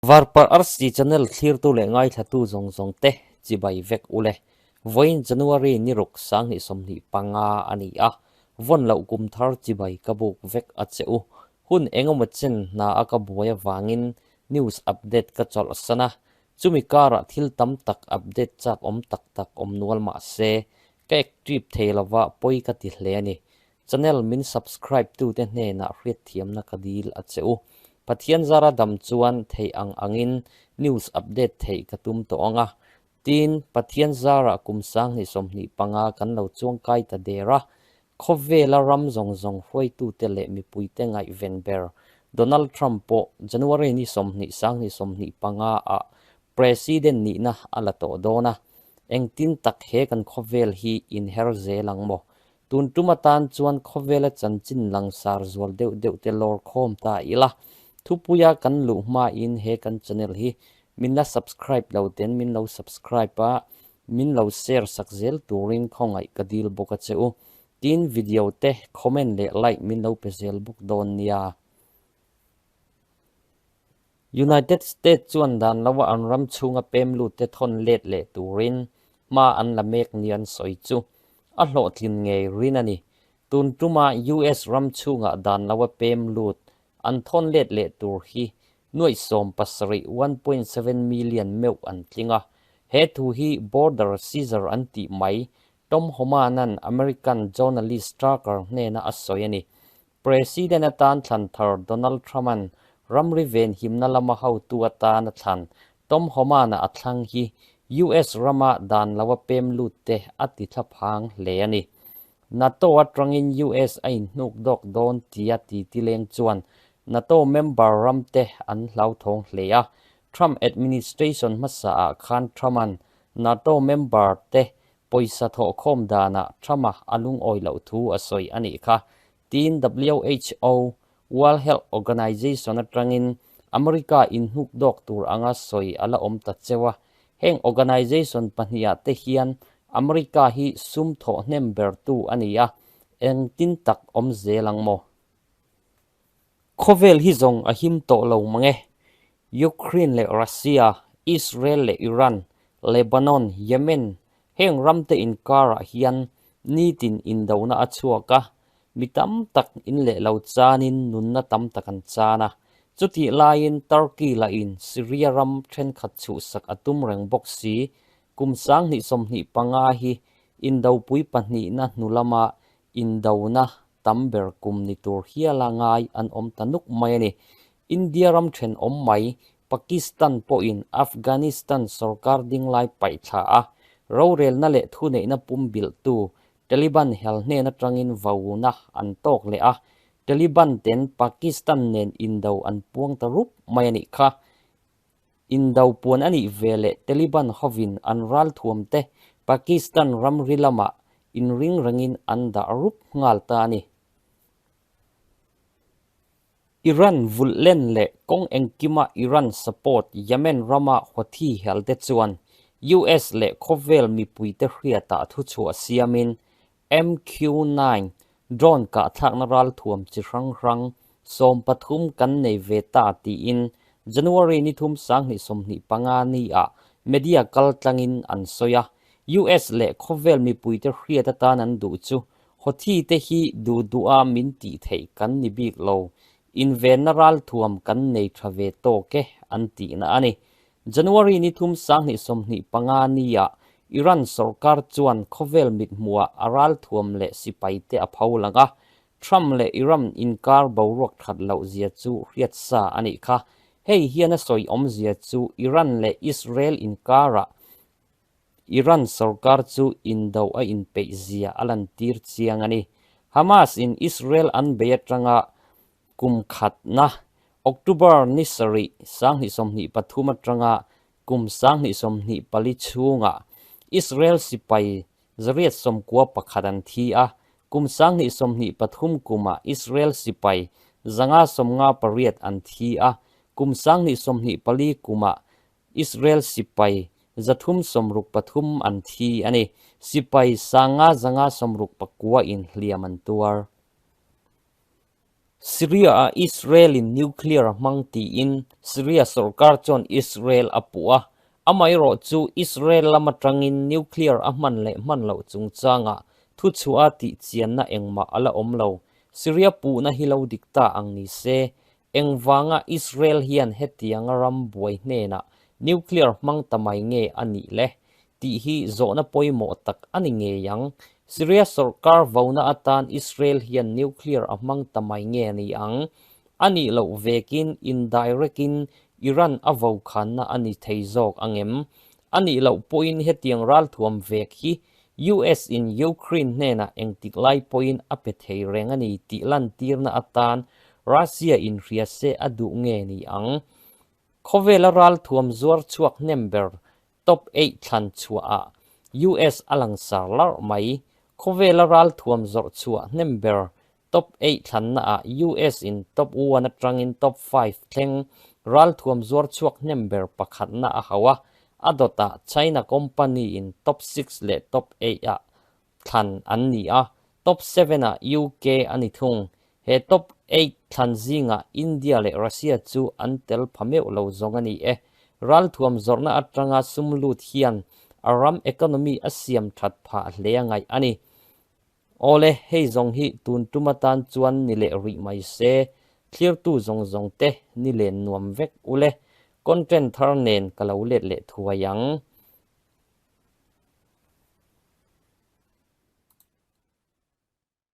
Varparh RC channel thlirtu leh ngaithlatu zawng zawng te chibai vek u le. Vawiin January ni ruk 2025 a ni a, vawn loh kum thar chibai ka buk vek a che u. Hun engemaw chen hna a ka buai avangin news update ka chawlh san a, chumi karah thil tam tak update chak awm tak tak awm nual mah se ka active thei lova pawi ka ti hle a ni. Channel min subscribe tute hnenah hriatthiamna ka dil a che u. Pathian zara dam chuan theih ang angin news update theih ka tum tawh ang a. Tin, Pathian zarah kum 2025 kan lo chuangkai ta der a. Khawvela ram zawng zawng hruaitute leh mipuite ngaihven ber Donald Trump pawh January ni 20 2025 ah President nihna a la tawh dawn a. Engtin tak he kan khawvel hi inher zel ang maw? Tun tum atan chuan khawvela chanchin langsar zual deuh deuh te lawr khawm ta ila, thupuia kan luh hmain he kan channel hi min la subscribe lo ten min lo subscribe a, min lo share sak zel turin khawngaih ka dil bawk a che u. Tin video te comment leh like min lo pe zel bawk dawn nia. United States chuan dan loa an ram chhunga pem lut te thawn let leh turin hma an la mek ni an sawi chu a hlawhtlin ngei rin a ni. Tun tuma US ram chhungah dan loa pem lut an thawn let leh tur hi nuaih 17, 1.7 million, meuh an tling a. He thu hi Border Caesar an tih mai Tom Homan-a'n American journalist Tucker hnena a sawi a ni. President atan thlan thar Donald Trump-a'n ramri venhimna lama hotu atan a thlan Tom Homan-a a thlang hi US rama dan loa pem lut te a ti thla phang hle a ni. NATO atangin US a inhnuk dawk dawn tia titi leng chuan NATO member ram te an hlauthawng hle a. Trump administration hmasaah khan Trump-a'n NATO member te Pawisa thawhkhawm danah Trump-a a lungawi loh thu a sawi a nih kha, tiin WHO, World Health Organization, atangin America inhnuk dawk tur anga sawi a la awm ta cheu a. Heng organization pahnihah te hian America hi sum thawh hnem bertu a ni a, engtin tak awm zel ang maw? Khawvel hi zawng a him tawh lo mang e. Ukraine leh Russia, Israel leh Iran, Lebanon, Yemen heng ramte inkarah hian nitin indona a chhuak a, mi tam tak in leh lo chanin nunna tam tak an chan a. Chutih laiin Turkey lahin Syria ram thenkhat chhuhsak a tum reng bawk si. Kum 2025 hi indopui pahnihna hnu lama Indona tam ber kum ni tur hiala ngai an awm ta nuk mai a ni. India ram thenawm mai Pakistan pawhin Afghanistan sorkar dinglai paih thla a, rorelna leh thuneihna pumbilhtu Taliban hel hnen atangin vauna an tawk leh a, Taliban ten Pakistan nen indo an puang ta rup mai a nih kha. Indo puan a nih ve leh Taliban hovin an ralthuamte Pakistan ramri lamah inring rengin an dah rup nghal ta a ni. Iran vulh len leh kawng engkima Iran support Yemen rama Houthi helte chuan US leh khawvel mipuite hriatah thuchhuah siamin MQ-9 drone kahthlakna ralthuam chi hrang hrang 13 kan nei ve ta tiin January ni thum 2025 ni ah media kaltlangin an sawi a. US leh khawvel mipuite hriat atan an duh chu Houthi te hi duh duha min tih theih kan ni bik lo, invenna ralthuam kan nei tha ve tawk e an tihna a ni. January ni thum 2025 ni ah Iran sorkar chuan khawvel mithmuhah a ralthuam leh sipaite a pho lang a, Trump leh Iran inkar boruak that loh zia chu hriat sa a nih kha. Hei hian a sawi awmzia chu Iran leh Israel inkarah Iran sorkar chu indo a inpeih zia a lantir chiang a ni. Hamas in Israel an bei atanga Kum khatna, October ni sarih 2023 atanga kum 2024 chhungah Israel sipai 191 an thi a, kum 2023 kumah Israel sipai 558 an thi a, kum 2024 kumah Israel sipai 363 an thi a ni. Sipai 5 569 in hliam an tuar. Syria-a Israel-in nuclear a hmang tiin Syria sorkar chuan Israel a puh a, amaherawhchu Israel lam atangin nuclear a hman leh hman loh chungchangah thuchhuah a tihchianna engmah a la awm lo. Syria puhna hi lo dik ta ang ni se, engvanga Israel hian hetianga ram buai hnenah nuclear hmang ta mai nge a nih le? Tih hi zawhna pawimawh tak a ni ngei ang. Syria sorkar vauna atan Israel hian nuclear a hmang ta mai nge a ni ang? A nih loh vekin indirect-in Iran a vokhanna a ni thei zawk ang em? A nih loh pawhin hetiang ralthuam vek hi US in Ukraine hnenah engtik lai pawhin a pe thei reng a ni tih lantirna atan Russia in hria se a duh nge ni ang? Khawvela ralthuam zuar chhuak hnem ber Top eight thlan chhuahah US a langsar larh mai. Khawvela ralthuam zawrh chhuah hnem ber Top eight thlannaah US in Top one atangin Top five thleng ralthuam zuar chhuak hnem ber pakhatna a hauh a, a dawtah China company in Top six leh Top eight ah thlan an ni a, Top seven ah UK a ni thung. He Top eight thlan zingah India leh Russia chu an tel pha meuh lo zawng a ni e. Ralthuam zawrhna atanga sum lut hian a ram economy a siam that phah hle a ngaih a ni. Awle, hei zawng hi tun tum atan chuan ni leh rih mai se, thlirtu zawng zawng te ni len nuam vek ule. Content thar nen ka lo let leh thuai ang.